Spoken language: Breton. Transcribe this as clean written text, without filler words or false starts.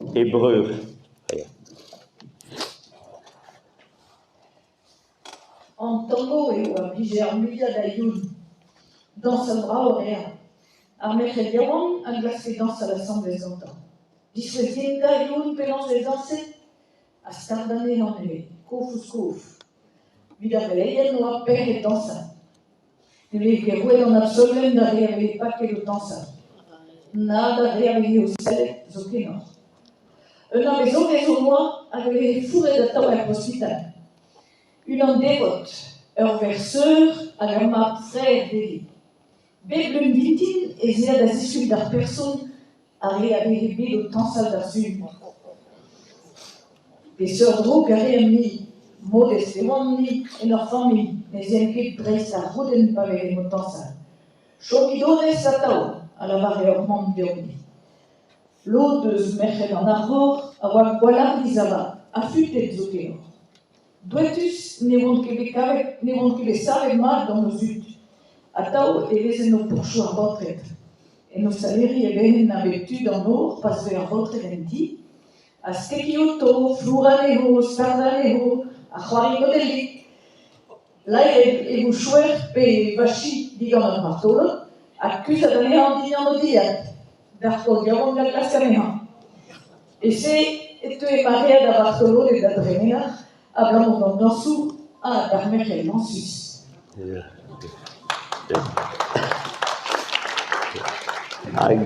He breur. An tango eo a blije ar muiañ da Youn. Dañsal brav a rea. Ar merc'hed yaouank a glaske dañsal asambles gantañ. Diskouez din da Youn penaos e vez dañset ? Ha start anezhañ neuze, kof ouzh kof. Evit ar veleien oa pec'hed dañsal. Ne veze ket roet an absolvenn d'ar re a veze paket o tañsal. Na d'ar re a veze o sellet zokenoc'h. Un amezogez on oa hag a veze fourret atav er ospital. Unan devot, ur verc'h seur hag ur mab frer dezhi. Bep lun vintin ez ea da ziskuilh d'ar person ar re a veze bet o tañsal d'ar Sul. Peseurt droug a reemp-ni ? Modest e oamp-ni en hor familh, ne 'z eemp ket dreist ar roudenn pa vezemp o tañsal. Chomit onest atav, a lavare hor mamm deomp-ni. Lod eus merc'hed an Arvor a oa gwallardiz avat, ha futet zokenoc'h. Douetus ne oant ket bet kavet, ne oant ket bet savet mat gant o zud. Atav e vezent o pourchou ar baotred. En ostaleri e vezent a bep tu d'an nor pa zeue ar baotred en ti, ha stekiñ outo, flourañ anezho, stardañ anezho, ha c'hoari godellig. Laeret e vouchouer pe vachi digant ur martolod ha kuzhat anezhañ dindan o dilhad. D'ar paotr yaouank da glask anezhañ. E-se e teue maread ar vartoloded da dremenañ abalamour d'an dañsoù ha d'ar merc'hed dañsus. Hag.